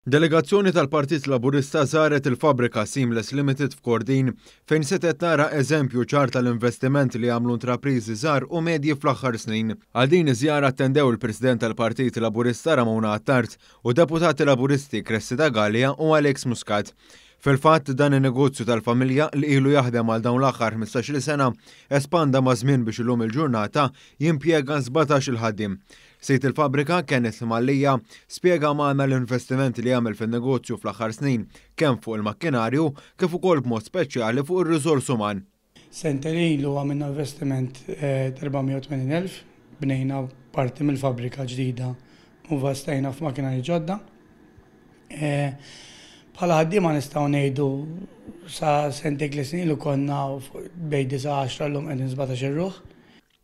Delegazzjoni tal-Partit Laburista żaret il-fabbrika Seamless Limited f'Kordin fejn setgħet tara eżempju ċar tal-investiment li għamlu intrapriżi żgħar u medji fl-aħħar snin. Għal din iż-żjara attendew il-President tal-Partit Laburista Ramona Attard u deputati Laburisti Cressida Galea u Alex Muscat. Fil-fatt, dan in-negozju tal-familja li ilu jaħdem għal dawn l-aħħar 15-il sena espanda maż-żmien biex illum il-ġurnata jimpjega 17-il ħaddiem. Sid il-fabbrika, Kenneth Mallia, spjega magħna l-investiment li għamel fin-negozju fl-aħħar snin, kemm fuq il-makkinarju kif ukoll b'mod speċjali fuq ir-riżors uman. Sentejn ilu għamilna investiment ta' 480,000, bnejna parti mill-fabbrika ġdida u investejna f'makkinarji ġodda. Bħala ħaddiema nistgħu ngħidu sa sentejn tliet snin ilu konna bejn 9 10 llum qegħdin 17-il ruħ.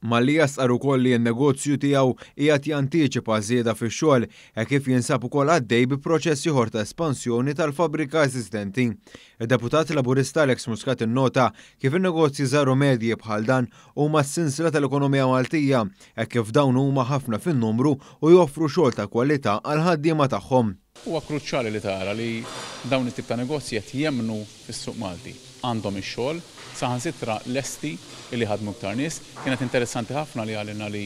Mallia stqarr ukoll li n-negozju tiegħu qiegħed jantiċipa żieda fix-xogħol hekk kif jinsab ukoll għaddej bi proċess ieħor ta' espansjoni tal-fabbrika eżistenti. Id-Deputat Laburista Alex Muscat innota kif in-negozji żgħar u medji bħal dan huma s-sinsla tal-ekonomija Maltija hekk kif dawn huma ħafna fin-numru u joffru xogħol ta' kwalità għall-ħaddiema tagħhom. Huwa kruċjali li tara li dawn it-tip ta' negozji qed jemmnu fis-suq Malti. Għandhom ix-xogħol, saħansitra lesti li jħaddmu iktar nies. Kienet interessanti ħafna li qalilna li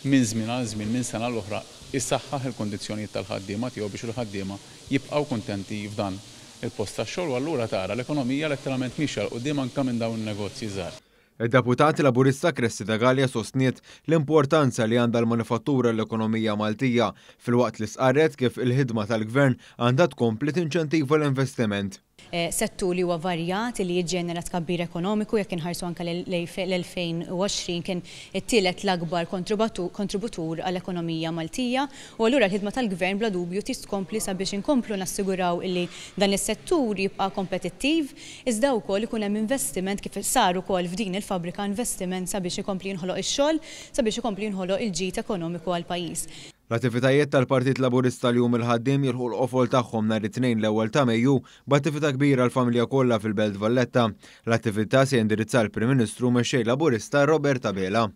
minn żmien għal żmien, minn sena għal oħra, isaħħaħ il-kundizzjonijiet tal-ħaddiema tiegħu biex il-ħaddiema jibqgħu kuntenti f'dan il-post tax-xogħol u allura tara l-ekonomija letteralment miexja 'l quddiem anke minn dawn in-negozji żgħar. Id-Deputat Laburista Cressida Galea sostniet l-importanza li għandha l-manifattura għall-ekonomija Maltija filwaqt li stqarret kif il-ħidma tal-Gvern għandha tkompli tinċentiva l-investiment. Settur li huwa varjat li jiġġenera tkabbir ekonomiku, jekk inħarsu anke lejn l-2020 kien it-tielet l-akbar kontributur għall-ekonomija Maltija u allura l-ħidma tal-Gvern bla dubju trid tkompli sabiex inkomplu nassiguraw illi dan is-settur jibqa' kompetittiv iżda wkoll ikun hemm investiment kif sar ukoll f'din il-fabbrika investiment sabiex ikompli jinħoloq ix-xogħol, sabiex ikompli jinħoloq il-ġid ekonomiku għall-pajjiż. L-attivitajiet tal-Partit Laburista għal Jum il-Ħaddiem jilħqu l-qofol tagħhom nhar it-Tnejn l-ewwel ta' Mejju b'attività kbira għall-familja kollha fil-Belt Valletta. L-attività se jindirizza l-Prim Ministru u Mexxej Laburista Robert Abela.